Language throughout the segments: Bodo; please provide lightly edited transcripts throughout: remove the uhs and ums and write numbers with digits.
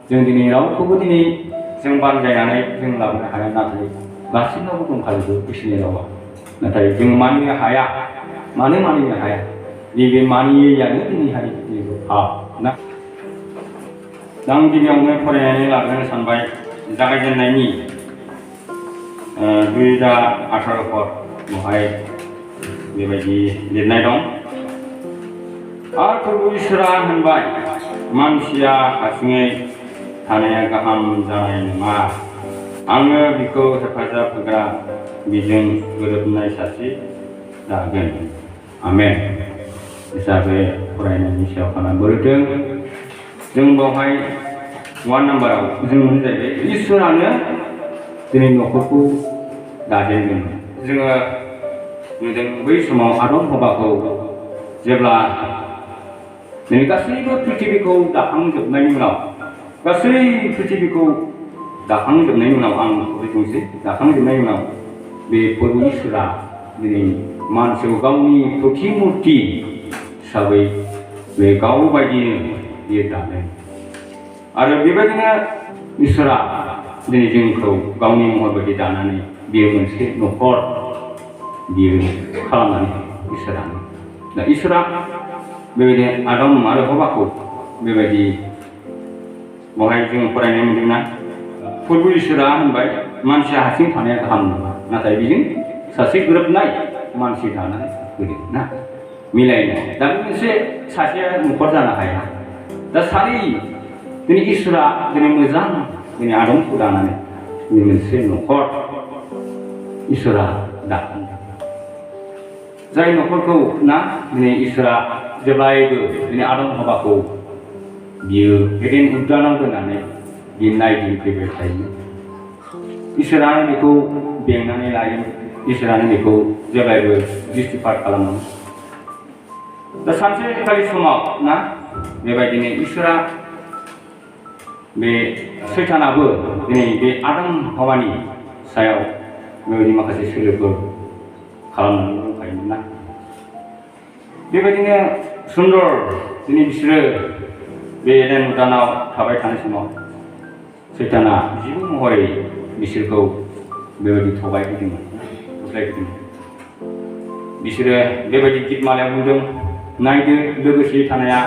जों दिनै रावखौबो दिनै जों बानजायनानै जों लाबोनो हाया, नाथाय गासिनावबो दंखाजोबो इसोरनि रावा। नाथाय जों मानिनो हाया। मानो मानिनो हाया? नैबे मानियैयानो दिनैहाय जेबो पाप ना। दा आं गिबियावनो फरायनानै लाग्रोनो सानबाय जागायजेननायनि 2018 पद बेवहाय बेबायदि लिरनाय दं। आरो प्रभु इसोरा होनबाय, मानसिया हारसिङै थानाया गाहाम जानाय नङा। आङो बिखौ हेफाजाब होग्रा, बिजों गोरोबनाय सासे दागोन। आमेन। हिसाबै फरायनायनि सायाव खाना बोरदों। जों बेवहाय 1 नाम्बाराव जों मोनो जाहैबाय इसोरानो दिनै न'खरखौ दाजेनदों। जोङो नुदों बै समाव आदम हबाखौ जेब्ला दिनै गासैबो पृथिबीखौ दाखांजोबनायनि उनाव, गासै पृथिबीखौ दाखांजोबनायनि उनाव, आं बुंसै दाखांजोबनायनि उनाव बे प्रभु इसोरा दिनै मानसिखौ गावनि प्रतिमुर्ति हिसाबै बे गाव बायदिनो बियो दादों। आरो बेबायदिनो इसोरा दिनै जोंखौ गावनि महर बायदि दानानै बियो मोनसे न'खर बियो खालामनानै इसोरानो। दा इसोरा बेबायदि आदम आरो हवाखौ बेबायदि बेवहाय जों फरायनाय मोनदोंना, प्रभु इसोरा होनबाय मानसिया हारसिं थानाया गाहाम नङा, नाथाय बेजों सासे गोरोबनाय मानसि दानानै होदों ना, मिलायनाय। दा बे मोनसे सासेया न'खर जानो हाया। दा सानै दिनै इसोरा दिनै मोजां दिनै आदमखौ दानानै दिनै मोनसे न'खर इसोरा दाखांदों। जाय न'खरखौ ना दिनै इसोरा जेब्लायबो दिनै आदम हवाखौ बियो एडेन उद्यानाव दोननानै बियो नायदिंफैबाय थायोमोन। इसोरानो बेखौ बेंनानै लायोमोन। इसोरानो बेखौ जेब्लायबो दृष्टिपात खालामोमोन। दा सानसेखालि समाव ना बेबायदिनो इसोरा बे सैतानाबो दिनै बे आदम हवानि सायाव बेबायदि माखासे सोलोफोर खालामनानै दंखायोमोन ना। बेबायदिनो सुन्दर दिनै बिसोरो बे एडेन उद्यानाव थाबाय थानाय समाव सैताना जिबौ महरै बिसोरखौ बेबायदि थगायहोदोंमोन, बुज्लायहोदोंमोन। बिसोरो बेबायदि गितमालायाव बुंदों, नायदो लोगोसे थानाया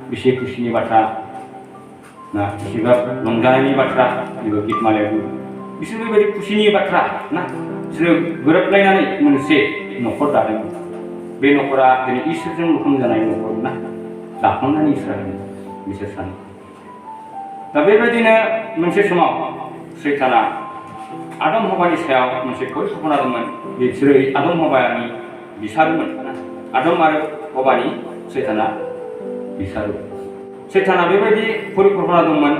बेसे खुसिनि बाथ्रा ना, बेसेबां रंजानायनि बाथ्रा। बेबो गितमालायाव बुंदों बिसोर बेबायदि खुसिनि बाथ्रा ना, बिसोरो गोरोबलायनानै मोनसे न'खर दादोंमोन। बे न'खरा दिनै इसोरजों मोखां जानाय न'खर ना, दाखांनानै इसोरा बिसोर सानो। दा बेबायदिनो मोनसे समाव सैताना आदम हवानि सायाव मोनसे परिकल्पना दंमोन। बिसोरो आदम हवानि बिसारोमोन ना, आदम आरो हवानि सैताना बिसारो। सैताना बेबायदि परिकल्पना दंमोन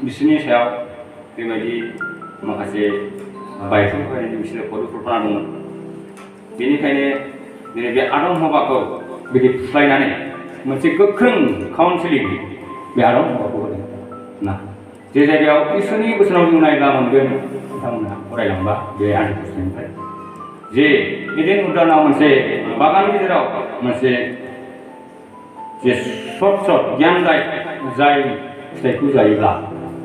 बिसोरनि सायाव, बेबायदि माखासे बायफोर फैनायनि बिसोरो परिकल्पना दंमोन। बेनिखायनो दिनै बे आदम हवाखौ बिदि फुस्लायनानै मोनसे गोख्रों काउन्सिलिं बे आदम हवाखौ होदों ना। जे जायगायाव इसोरनि बोसोनाव जों नायब्ला मोनगोन, बिथांमोनहा फरायलांबा बे आदि पुस्तकनिफ्राय, जे एडेन उद्यानाव मोनसे बागाननि गेजेराव मोनसे जे सत गियानदाय जाय फिथाइखौ जायोब्ला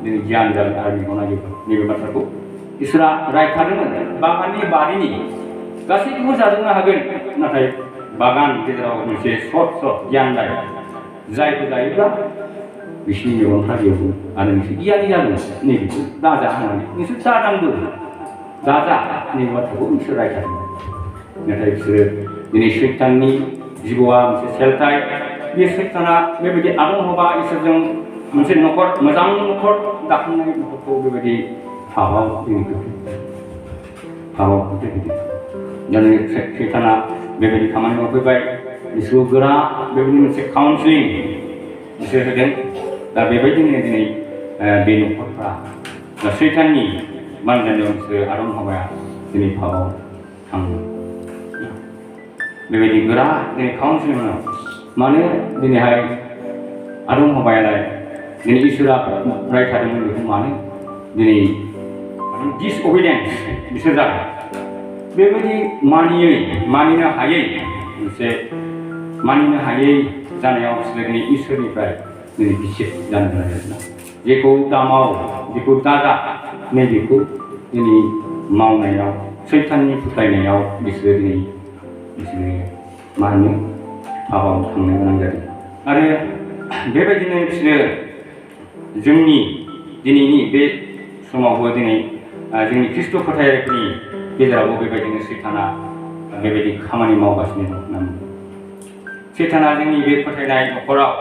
दिनै गियान जागोन आरो मेगना गेवगोन, नैबे बाथ्राखौ इसोरा रायखादोंमोन। बागाननि बारिनि गासैखौबो जाजोबनो हागोन, नाथाय बागान गेजेराव मोनसे सत गियानदाय जायखौ जायोब्ला बिसोरनि मेगनफ्रा गेवगोन आरो नोंसोर गियानि जागोन, नैबेखौ दाजा होननानै नोंसोर दादांबो दाजा नैबे बाथ्राखौ बिसोर रायखादोंमोन। नाथाय बिसोरो दिनै सैताननि जिबौआ मोनसे सेलथाय। बे सैताना बेबायदि आदम हवा इसोरजों मोनसे न'खर, मोजां न'खर दाखांनाय न'खरखौ बेबायदि पापआव खोख्लैहोदों। दिनै सैताना बेबायदि खामानि मावफैबाय। बिसोरखौ गोरा बेबायदि मोनसे काउन्सिलिं बिसोर होदों। दा बेबायदिनो दिनै बे न'खरफ्रा दा सैताननि बानजायनायाव बिसोरो आदम हवाया दिनै पापआव थाङो। बेबायदि गोरा दिनै काउन्सिलिं होनांगौ। मानो दिनैहाय आदम हवायालाय दिनै इसोरा रायखादोंमोन बेखौ मानो दिनै डिसअबिडियेन्स बिसोर जादों। बेबायदि मानिनो हायै मोनसे मानिनो हायै जानायाव बिसोरो दिनै इसोरनिफ्राय दिनै बिसेस जानो गोनां जादों। जेखौ दा माव जेखौ दा जा नैबेखौ दिनै मावनायाव सैताननि फोथायनायाव बिसोरो मा होनो पापाव थांनो गोनां जादों। आरो बेबायदिनो बिसोरो जोंनि दिनैनि बे समावबो दिनै जोंनि ख्रिस्ट' फोथायगिरिफोरनि गेजेरावबो बेबायदिनो सैताना बेबायदि खामानि मावगासिनो दं। सैताना जोंनि बे फोथायनाय न'खराव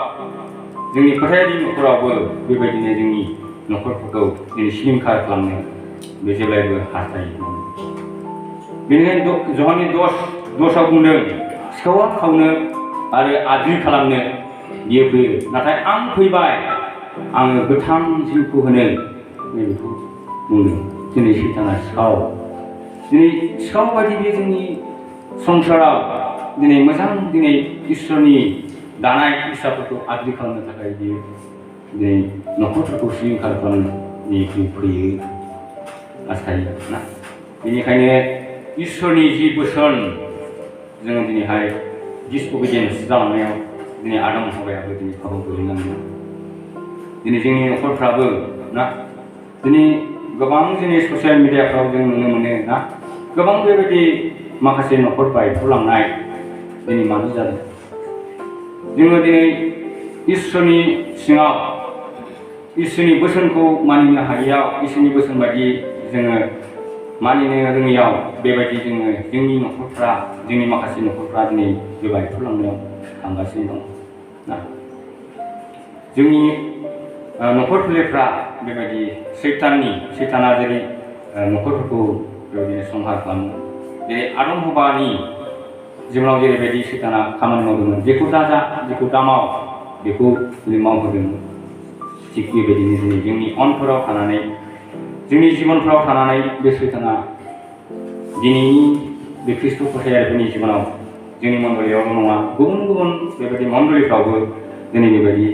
जोंनि फोथायारि न'खरावबो बेबायदिनो जोंनि न'खरफोरखौ दिनै सिलिंखार खालामनो बे जेब्लायबो हास्थायो। बेनिखायनो जहाननि दसआव बुंदों सिखावा खावनो आरो आद्रि खालामनो बियो फैयो, नाथाय आं फैबाय आङो गोथां जिउखौ होनो बेखौ बुंदों। दिनै सैताना सिखाव बायदि बे जोंनि संसाराव दिनै मोजां दिनै इसोरनि दानाय फिसाफोरखौ आद्रि खालामनो थाखाय बियो दिनै न'खरफोरखौ सिलिंखार खालामनो फैयो हास्थायो ना। बेनिखायनो इसोरनि जि बोसोन जोङो दिनैहाय डिसअबिडियेन्स जालांनायाव दिनै आदम हवायाबो दिनै फाव गोलैनांदों। दिनै जोंनि न'खरफ्राबो ना दिनै गोबां जोंनि ससियेल मिडियाफ्राव जों नुनो मोनो ना गोबां बेबायदि माखासे न'खर बायफ्रुलांनाय दिनै मानो जादों। जोङो दिनै इसोरनि सिङाव इसोरनि बोसोनखौ मानिनो हायैयाव इसोरनि बोसोन बायदि जोङो मानिनो रोङैयाव बेबायदि जोङो जोंनि न'खरफ्रा जोंनि माखासे न'खरफ्रा दिनै बे बायफ्रुलांनायाव थांगासिनो दं ना। जोंनि न'खर फोलेरफ्रा बेबायदि सैताना जेरै न'खरफोरखौ बेबायदिनो संहार खालामो। जेरै आदम हवानि जिबनाव जेरैबायदि सैताना खामानि मावदोंमोन, जेखौ दा जा जेखौ दा माव बेखौ दिनै मावहोदोंमोन, थिग बेबायदिनो दिनै जोंनि अनफोराव थानानै जोंनि जिबनफोराव थानानै बे सैताना दिनैनि बे ख्रिस्ट' फोथायारिफोरनि जिबनाव जोंनि मण्डलियावल' नङा गुबुन गुबुन बेबायदि मण्डलिफ्रावबो दिनै बेबायदि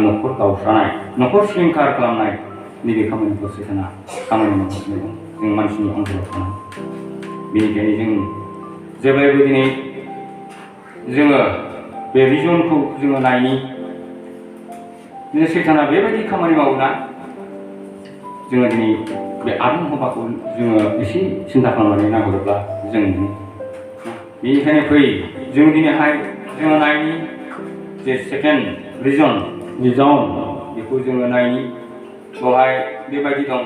न'खर गावस्रानाय न'खर सिलिंखार खालामनाय नैबे खामानिखौ सैताना खामानि मावगासिनो दं जों मानसिनि अनफोराव थानानै। बेनिखायनो जों जेब्लायबो दिनै जोङो बे रिजनखौ जोङो नायनि दिनै सैताना बेबायदि खामानि मावोना जोङो दिनै बे आदम हवाखौ जोङो एसे सिन्था खालामनानै नाहरोब्ला जों नुयो। बेनिखायनो फै जों दिनैहाय जोङो नायनि जे सेकेन्ड रिजन बेखौ जोङो नायनि बेवहाय बेबायदि दं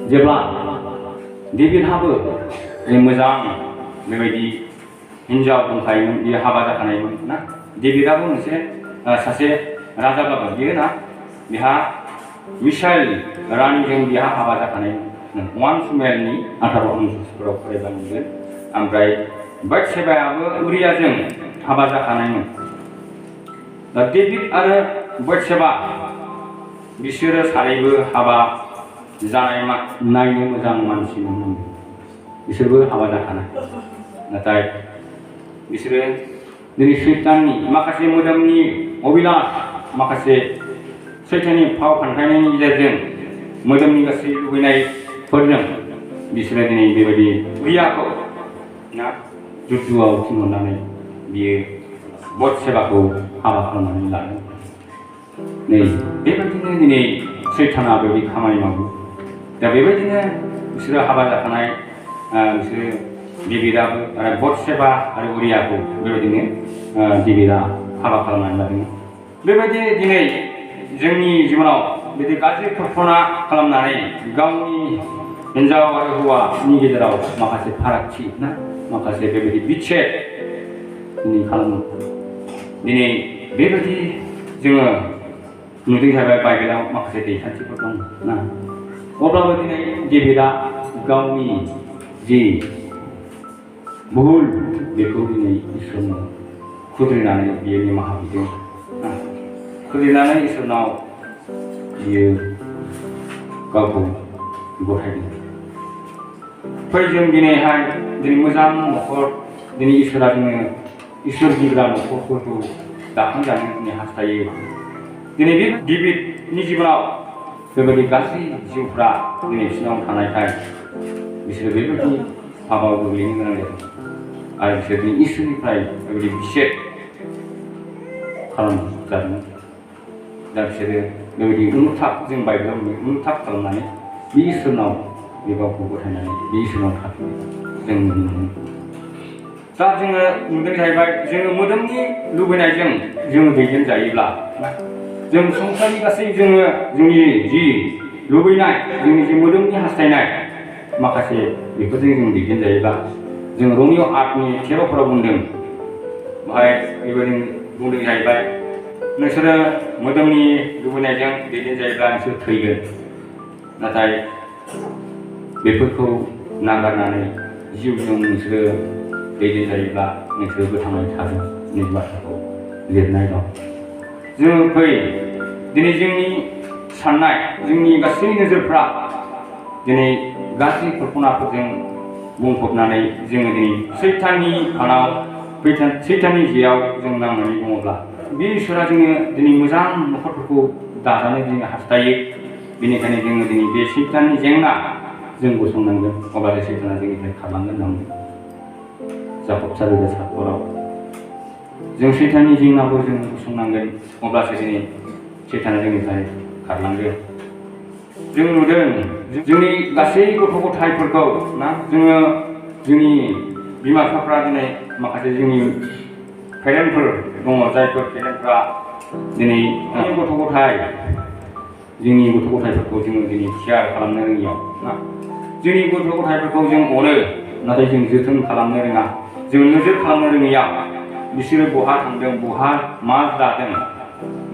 जेब्ला डेभिडहाबो मोजां बेबायदि हिन्जाव दंखायोमोन, बियो हाबा जाखानायमोन ना। डेभिडआबो मोनसे सासे राजाब्लाबो बियो ना बिहा मिशाएल रानिजों बिहा हाबा जाखानायमोन। 1 सामुएलनि 18 अनुच्छेदफोराव फरायबा नुगोन। ओमफ्राय बाथशेबायाबो उरियाजों हाबा जाखानायमोन। दा डेभिड आरो बाथशेबा बिसोरो सानैबो हाबा जानाय नायनो मोजां मानसिमोन। बिसोरबो हाबा जाखानाय, नाथाय बिसोरो दिनै सैताननि माखासे मोदोमनि अबिलास माखासे सैताननि फाव फान्दायनायनि गेजेरजों मोदोमनि गासै लुबैनायफोरजों बिसोरो दिनै बेबायदि उरियाखौ ना जुजुआव थिनहरनानै बियो बाथशेबाखौ हाबा खालामनानै लादों। नै बेबायदिनो दिनै सैताना बेबायदि खामानि मावो। दा बेबायदिनो बिसोरो हाबा जाखानाय बिसोरो डेभिडआबो आरो बाथशेबा आरो उरियाखौ बेबायदिनो डेभिडआ हाबा खालामनानै लादों। बेबायदि दिनै जोंनि जिबनाव बिदि गाज्रि कल्पना खालामनानै गावनि हिन्जाव आरो हौवानि गेजेराव माखासे फारागथि ना माखासे बेबायदि बिच्छेद दिनै खालामो। दिनै बेबायदि जोङो नुदों जाहैबाय बाइबेलाव माखासे दैखान्थिफोर दं ना। अब्लाबो दिनै डेभिडआ गावनि जि भुल बेखौ दिनै इसोरनो खुद्रिनानै बियो निमाहा बिदों। खुद्रिनानै इसोरनाव बियो गावखौ गथायदों। फै जों दिनैहाय दिनै मोजां न'खर दिनै इसोरा जोङो इसोर गिग्रा न'खरफोरखौ दाखांजानो दिनै हास्थायो। दिनै बे डेभिडनि जिबनाव बेबायदि गासै जिउफ्रा दिनै बिसोरनाव थानायखाय बिसोरो बेबायदि हाबायाव गोग्लैनो गोनां जादों आरो बिसोर दिनै इसोरनिफ्राय बेबायदि बिसेद खालामजादों। दा बिसोरो बेबायदि उनथाब जों बाइबेलाव उनथाब खालामनानै बे इसोरनाव बे गावखौ गथायनानै बे इसोरनाव थाफैयो जों नुनो मोनो। दा जोङो नुदों जाहैबाय जोङो मोदोमनि लुबैनायजों जोङो दैदेनजायोब्ला जों संसारनि गासै जोङो जोंनि जि लुबैनाय जोंनि जि मोदोमनि हास्थायनाय माखासे बेफोरजों जों दैदेनजायोब्ला जों रमिय 8:13 बुंदों बाहाय बेबायदि बुंदों जाहैबाय नोंसोरो मोदोमनि लुबैनायजों दैदेनजायोब्ला नोंसोर थैगोन नाथाय बेफोरखौ नागारनानै जिउजों नोंसोरो दैदेनजायोब्ला नोंसोरो गोथाङै थागोन होननाय बाथ्राखौ लिरनाय दं। जों फै दिनै जोंनि साननाय जोंनि गासै नोजोरफ्रा दिनै गाज्रि कल्पनाफोरजों बुंफबनानै जोङो दिनै सैताननि फानाव सैताननि जेयाव जों नांनानै दङब्ला बे इसोरा जोङो दिनै मोजां न'खरफोरखौ दाजानो जोङो हास्थायो। बेनिखायनो जोङो दिनै बे सैताननि जेंना जों गसंनांगोन अब्लासो सैताना जोंनिफ्राय खारलांगोन होननानै जाकब 4:7 जों सैताननि जेंनाखौ जों गसंनांगोन अब्लासो दिनै सैताना जोंनिफ्राय खारलांगोन। जों नुदों जोंनि गासै गथ' गथायफोरखौ ना जोङो जोंनि बिमा बिफाफ्रा दिनै माखासे जोंनि पेरेन्टफोर दङ जायफोर पेरेन्टफ्रा दिनै गथ' गथायफोरखौ जोङो दिनै केयार खालामनो रोङियाव ना जोंनि गथ' गथायफोरखौ जों अनो नाथाय जों जोथोन खालामनो रोङा जों नोजोर खालामनो रोङियाव बिसोरो बहा थांदों बहा मा जादों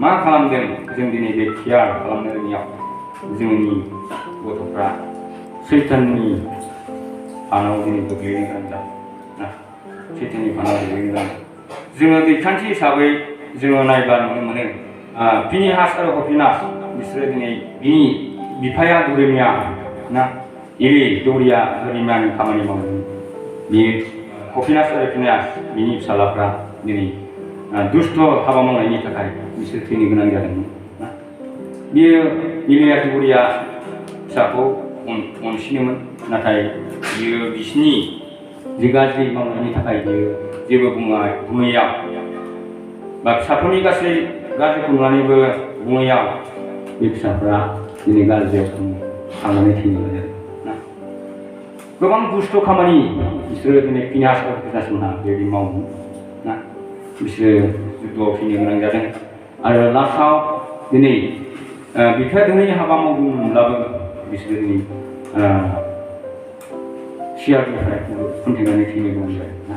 मा खालामदों जों दिनै बे केयार खालामनो रोङियाव जोंनि गथ'फ्रा सैताननि फानाव दिनै गोग्लैनो गोनां जादों ना सैताननि फानाव गोग्लैनो गोनां जोङो दैखान्थि हिसाबै जोङो नायब्ला नुनो मोनो फिनिहास आरो हफिनास बिसोरो दिनै बिनि बिफाया दौरिया ना एलि दौरिया दौरिमानि खामानि मावदों बियो हफिनास आरो फिनिहास बिनि फिसालाफ्रा दिनै दुष्ट हाबा मावनायनि थाखाय बिसोर थैनो गोनां जादोंमोन ना बियो एलिया दौरिया फिसाखौ अनसिनोमोन नाथाय बियो बिसिनि जि गाज्रि मावनायनि थाखाय बियो जेबो बुङैयाव बा फिसाफोरनि गासै गाज्रिखौ नुनानैबो बुङैयाव बे फिसाफ्रा दिनै गाज्रियाव थांनानै थैनो गोनां जादों ना गोबां दुष्ट खामानि बिसोरो दिनै फिनिहासमोनहा बेबायदि मावदों ना बिसोरो जुद्धआव थैनो गोनां जादों आरो लास्टआव दिनै बिफाया दिनै हाबा मावदोंमोनब्लाबो बिसोरो दिनै सियारनिफ्राय खुन्थेनानै थैनो गोनां जादों ना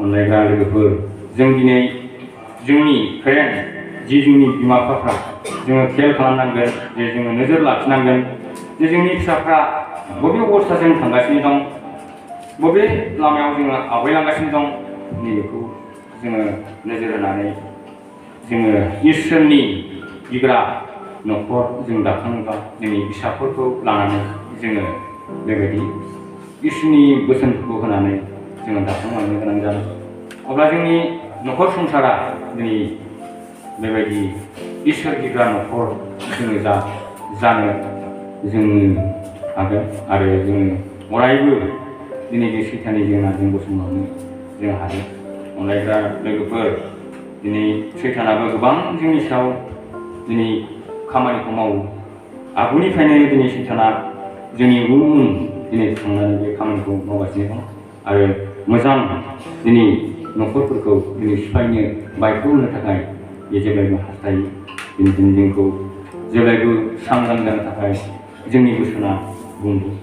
अनलायग्रा लोगोफोर जों दिनै जोंनि पेरेन्ट जि जोंनि बिमा बिफाफ्रा जोङो खेल खालामनांगोन जे जोङो नोजोर लाखिनांगोन जे जोंनि फिसाफ्रा बबे अबस्थाजों थांगासिनो दं बबे लामायाव जोङो आवगायलांगासिनो दं नैबेखौ जोङो नोजोर होनानै जोङो इसोरनि गिग्रा न'खर जों दाखाङोबा जोंनि फिसाफोरखौ लानानै जोङो बेबायदि इसोरनि बोसोनफोरखौ होनानै जोङो दाखांलांनो गोनां जादों अब्ला जोंनि न'खर संसारा दिनै बेबायदि इसोर गिग्रा न'खर जोङो जानो जोङो हागोन आरो जोङो अरायबो दिनै बे सैताननि जेंनाजों गसंलांनो जों हागोन। अनलायग्रा लोगोफोर दिनै सैतानाबो गोबां जोंनि सायाव दिनै खामानिखौ मावो आगुनिफ्रायनो दिनै सैताना जोंनि उन दिनै थांनानै बे खामानिखौ मावगासिनो दं आरो मोजां दिनै न'खरफोरखौ दिनै सिफायनो बायख' होनो थाखाय बे जेब्लायबो हास्थायो बेनिखायनो जोंखौ जेब्लायबो सांग्रां जानो थाखाय जोंनि बोसोना बुंदों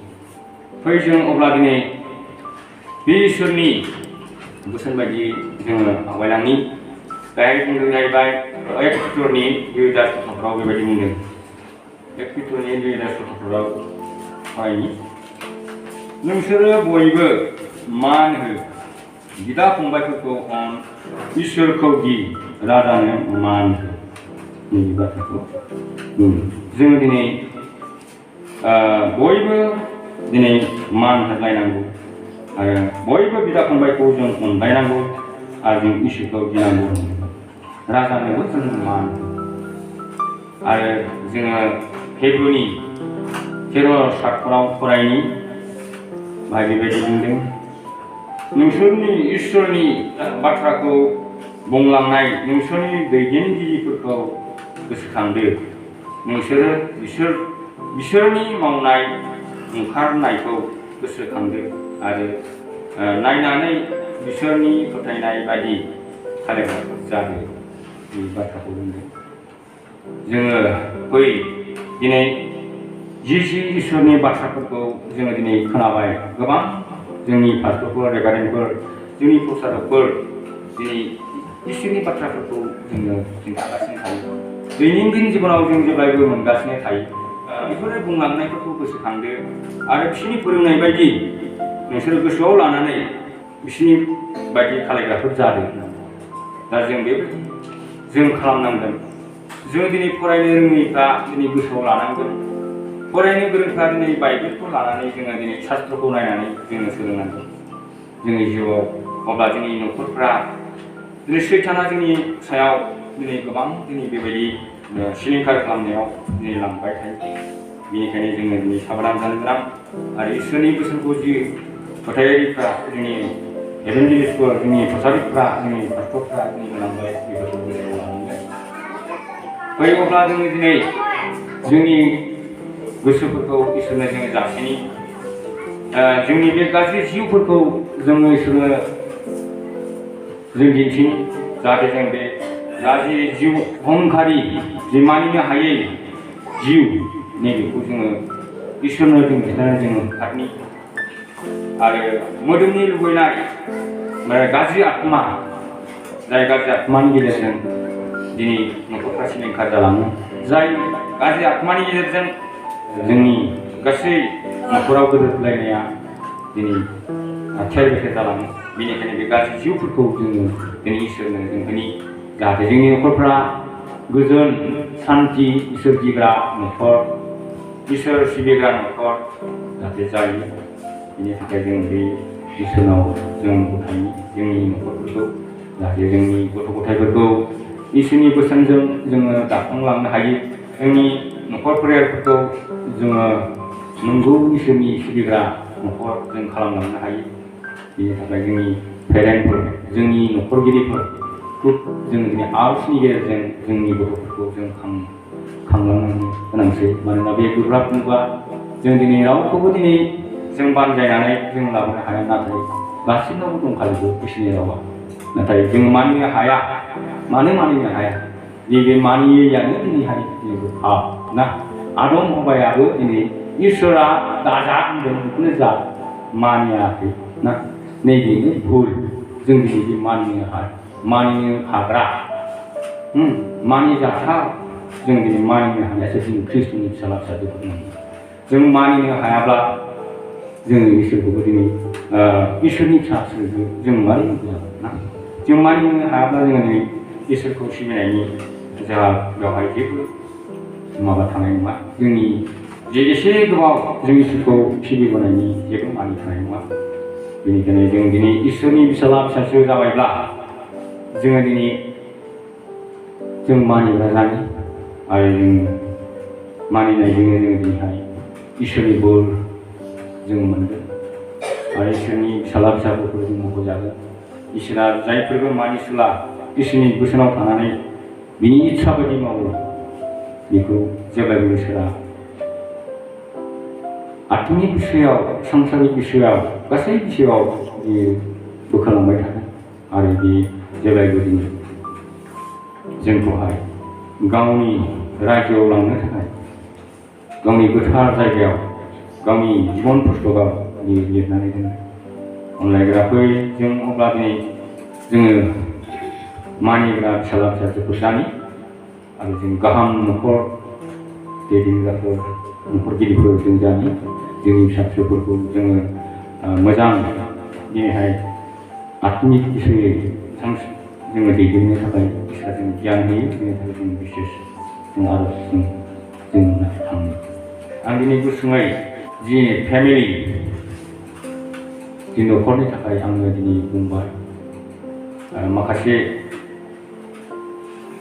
फै जों अब्ला दिनै बे इसोरनि बोसोन बायदियै जोङो आवगायलांनि बेहाय बुंदों जाहैबाय 1 पिटरनि 2:17 बेबायदि बुंदों 1 पिटरनि 2:17 फरायनि नोंसोरो बयबो मान हो बिदा फंबायफोरखौ अन इसोरखौ गि राजानो मान हो नैबे बाथ्राखौ जोङो दिनै बयबो दिनै मान होलायनांगौ आरो बयबो बिदा फंबायखौ जों अनलायनांगौ आरो जों इसोरखौ गिनांगौ राजानोबो जों मान हो आरो जोङो हेब्रुनि 13:7 फरायनि बाहाय बेबायदि बुंदों नोंसोरनि इसोरनि बाथ्राखौ बुंलांनाय नोंसोरनि दैदेनगिरिफोरखौ गोसोखांदो नोंसोरो बिसोरनि मावनाय ओंखारनायखौ गोसोखांदो आरो नायनानै बिसोरनि फोथायनाय बायदि खालामनायखौ जादो बे बाथ्राखौ बुंदों। जोङो बै दिनै जि इसोरनि बाथ्राफोरखौ जोङो दिनै खोनाबाय गोबां जोंनि पास्टरफोर रेभारेन्डफोर जोंनि प्रसारकफोर दिनै इसोरनि बाथ्राफोरखौ जोङो खिन्थागासिनो थायो दैनन्दिन जिबनाव जों जेब्लायबो मोनगासिनो थायो। बेफोरो बुंलांनायफोरखौ गोसोखांदो आरो बिसोरनि फोरोंनाय बायदि नोंसोर गोसोआव लानानै बिसोरनि बायदि खालायग्राफोर जादों। दा जों बेबायदि जों खालामनांगोन। जों दिनै फरायनो रोङैफ्रा दिनै गोसोआव लानांगोन, फरायनो गोरोंफ्रा दिनै बाइबेलखौ लानानै जोङो दिनै शास्त्रखौ नायनानै जोङो सोलोंनांगोन जोंनि जिउआव। अब्ला जोंनि न'खरफ्रा दिनै सैताना जोंनि सायाव दिनै गोबां दिनै बेबायदि सिलिंखार खालामनायाव दिनै लांबाय थायो। बेनिखायनो जोङो दिनै साबधान जानो गोनां आरो इसोरनि बोसोनखौ जि फोथायारिफ्रा जोंनि एभेन्जेलिस्टफोर जोंनि प्रसारिकफ्रा जोंनि पास्टरफ्रा जोंनि होलांबाय बेफोरखौ गोसोआव लानांगोन। फै अब्ला जोङो दिनै जोंनि गोसोफोरखौ इसोरनो जोङो जासिनि जोंनि बे गाज्रि जिउफोरखौ जोङो इसोरनो जों दिन्थिनि जाहाथे जों बे गाज्रि जिउ अहंखारि जि मानिनो हायै जिउ नैबेखौ जोङो इसोरनो जों खिन्थानानै जोङो होखारनि आरो मोदोमनि लुबैनाय गाज्रि आत्मा जाय गाज्रि आत्मानि गेजेरजों दिनै न'खरफ्रा सिलिंखार जालाङो, जाय गाज्रि आत्मानि गेजेरजों जोंनि गासै न'खराव गोरोबलायनाया दिनै थेर बेथेर जालाङो। बेनिखायनो बे गाज्रि जिउफोरखौ जोङो दिनै इसोरनो जों होनि जाहाथे जोंनि न'खरफ्रा गोजोन सान्थि इसोर गिग्रा न'खर, इसोर सिबिग्रा न'खर जाहाथे जायो। बेनि थाखाय जों बे इसोरनाव जों गथायनि जोंनि न'खरफोरखौ जाहाथे जोंनि गथ' गथायफोरखौ इसोरनि बोसोनजों जोङो दाफुंलांनो हायो। जोंनि न'खर परियालफोरखौ जोङो नंगौ इसोरनि सिबिग्रा न'खर जों खालामलांनो हायो। बेनि थाखाय जोंनि पेरेन्टफोर जोंनि न'खरगिरिफोरखौ जोङो दिनै आर्ट्सनि गेजेरजों जोंनि गथ'फोरखौ जों खांलांनो गोनांसै। मानोना बे गोब्राब मुगा जों दिनै रावखौबो दिनै जों बानजायनानै जों लाबोनो हाया, नाथाय गासिबनावबो दंखाजोबो इसोरनि रावा। नाथाय जों मानिनो हाया। मानो मानिनो हाया? नैबे मानियैयानो दिनैहाय जोंनि पाप ना। आदम हबायाबो दिनै इसोरा दाजा होनदों बेखौनो जा मानियाखै ना। नैबेनो भुल। जों दिनै मानिनो हाग्रा मानिजाथाव जों दिनै मानिनो हानायासो जों ख्रिस्ट'नि फिसाला फिसाजोफोर नांगौ। जों मानिनो हायाब्ला जोङो इसोरखौबो दिनै इसोरनि फिसा फिसौजो जों मारै बुजागोन ना। जों मानिनो हायाब्ला जोङो दिनै इसोरखौ सिबिनायनि जोंहा बेवहाय जेबो माबा थानाय नङा। जोंनि जे एसे गोबाव जों इसोरखौ सिबिबोनायनि जेबो मानि थानाय नङा। बेनिखायनो जों दिनै इसोरनि फिसाला फिसाजो जाबायब्ला जोङो दिनै जों मानिग्रा जानो आरो जों मानिनायजोंनो जोङो दिनैहाय इसोरनि बोर जों मोनगोन आरो इसोरनि फिसाला फिसाफोरखौ जों मख'जागोन। इसोरा जायफोरबो मानिसुला इसोरनि बोसोनाव थानानै बिनि इच्छा बायदि मावो बेखौ जेब्लायबो इसोरा आत्मिक बिसयाव संसारिक बिसयाव गासै बिसयाव बियो बोखांलांबाय थागोन आरो बे जेब्लायबो दिनै जोंखौहाय गावनि रायजोआव लांनो थाखाय गावनि गोथार जायगायाव गावनि जिबन पुस्तकाव बियो लिरनानै दोनो। अनलायग्रा फै जों अब्ला दिनै जोङो मानिग्रा फिसाला फिसाजोफोर जानि आरो जों गाहाम न'खर दैदेनग्राफोर न'खरगिरिफोर जों जानि। जोंनि फिसा फिसौफोरखौ जोङो मोजां दिनैहाय आत्मिक बिसयै जोङो दैदेननो थाखाय इसोरा जों गियान होयो। बेनि थाखाय जों बिसेस जों आर'जजों जों थाङो। आं दिनै गुसुङै जि फेमिलि जि न'खरनि थाखाय आङो दिनै बुंबाय। माखासे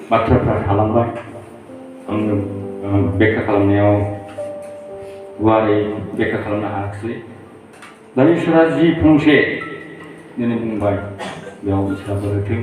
बाथ्राफ्रा थालांबाय आङो बेख्या खालामनायाव गुवारै बेख्या खालामनो हायाखिसै। दा इसोरा जि फंसे दिनै बुंबाय बेयाव इसोरा बोर होथों।